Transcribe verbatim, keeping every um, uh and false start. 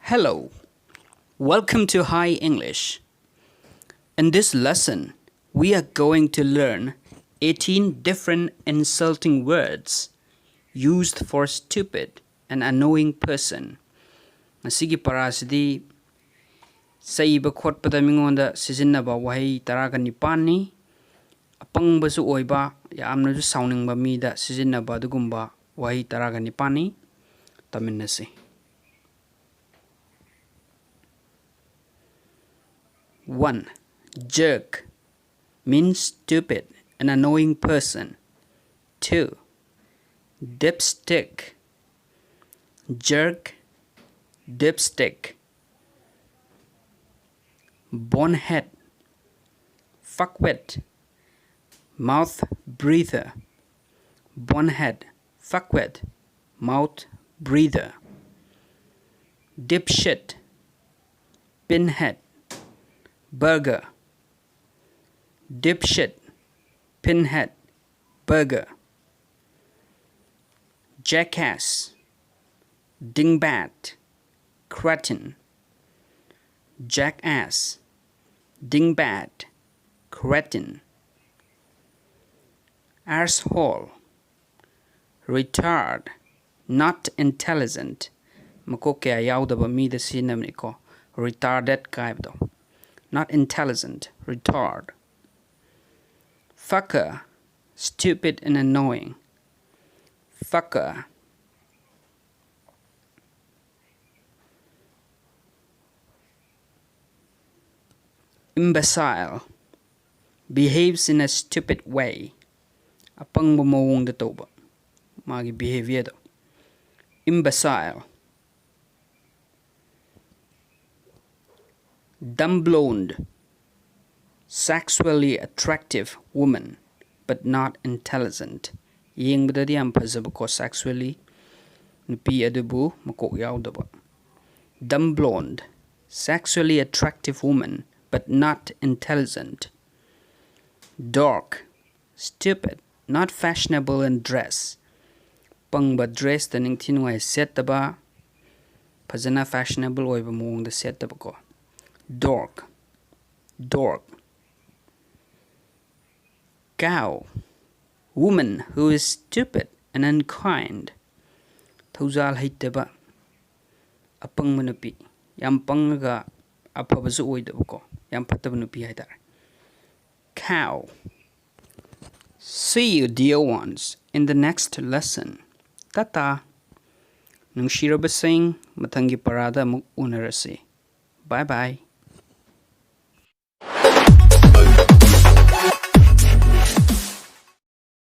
Hello, welcome to Hi English. In this lesson, we are going to learn eighteen different insulting words used for stupid and annoying person. ꯉꯁꯤꯒꯤ ꯄꯔꯥꯁꯤꯗꯤ ꯆꯩꯕ ꯈꯣꯠꯄꯗ ꯃꯤꯉꯣꯟꯗ ꯁꯤꯖꯤꯟꯅꯕ ꯋꯥꯍꯩ ꯇꯔꯥꯒ ꯅꯤꯄꯥꯟꯅꯤ꯫ ꯑꯄꯪꯕꯁꯨ ꯑꯣꯏꯕ, ꯌꯥꯝꯅꯁꯨ ꯁꯥꯎꯅꯤꯡꯕ ꯃꯤꯗ ꯁꯤꯖꯤꯟꯅꯕ ꯑꯗꯨꯒꯨꯝꯕ ꯋꯥꯍꯩ ꯇꯔꯥꯒ ꯅꯤꯄꯥꯟꯅꯤ꯫ ꯇꯝꯃꯤꯟꯅꯁꯤ꯫ One, jerk means stupid and annoying person. Two, dipstick. Jerk, dipstick. Bonehead, fuckwit, mouth breather. Bonehead, fuckwit, mouth breather. Dipshit, pinhead, burger. Dipshit, pinhead, burger. Jackass, dingbat, cretin. Jackass, dingbat, cretin. Asshole, retard, not intelligent. ꯃꯀꯣꯛ ꯀꯌꯥ ꯌꯥꯎꯗꯕ ꯃꯤꯗ ꯁꯤꯖꯤꯟꯅꯕꯅꯤꯀꯣ, retarded ꯀꯥꯏꯕꯗꯣ꯫ Not intelligent, retard. Fucker, stupid and annoying. Fucker. Imbecile, behaves in a stupid way. ꯑꯄꯪꯕ ꯃꯑꯣꯡꯗ ꯇꯧꯕ, ꯃꯥꯒꯤ behaviourꯗꯣ꯫ Imbecile. Dumb blonde, sexually attractive woman, but not intelligent. ꯌꯦꯡꯕꯗꯗꯤ ꯌꯥꯝ ꯐꯖꯕꯀꯣ, sexually, ꯅꯨꯄꯤ ꯑꯗꯨꯕꯨ ꯃꯀꯣꯛ ꯌꯥꯎꯗꯕ꯫ Dumb blonde, sexually attractive woman, but not intelligent. Dork, stupid, not fashionable in dress. ꯄꯪꯕ, dressꯇ ꯅꯤꯡꯊꯤ ꯅꯨꯡꯉꯥꯏ ꯁꯦꯠꯇꯕ꯫ ꯐꯖꯅ fashionable ꯑꯣꯏꯕ ꯃꯑꯣꯡꯗ ꯁꯦꯠꯇꯕꯀꯣ. Dork. Dork. Cow. Woman who is stupid and unkind. ꯊꯧꯖꯥꯜ ꯍꯩꯇꯕ, ꯑꯄꯪꯕ ꯅꯨꯄꯤ, ꯌꯥꯝ ꯄꯪꯉꯒ ꯑꯐꯕꯁꯨ ꯑꯣꯏꯗꯕꯀꯣ, ꯌꯥꯝ ꯐꯠꯇꯕ ꯅꯨꯄꯤ ꯍꯥꯏꯇꯥꯔꯦ. Cow. See you, dear ones, in the next lesson. Tata, ꯅꯨꯡꯁꯤꯔꯕꯁꯤꯡ, ꯃꯊꯪꯒꯤ ꯄꯔꯥꯗ ꯑꯃꯨꯛ ꯎꯅꯔꯁꯤ. Bye bye.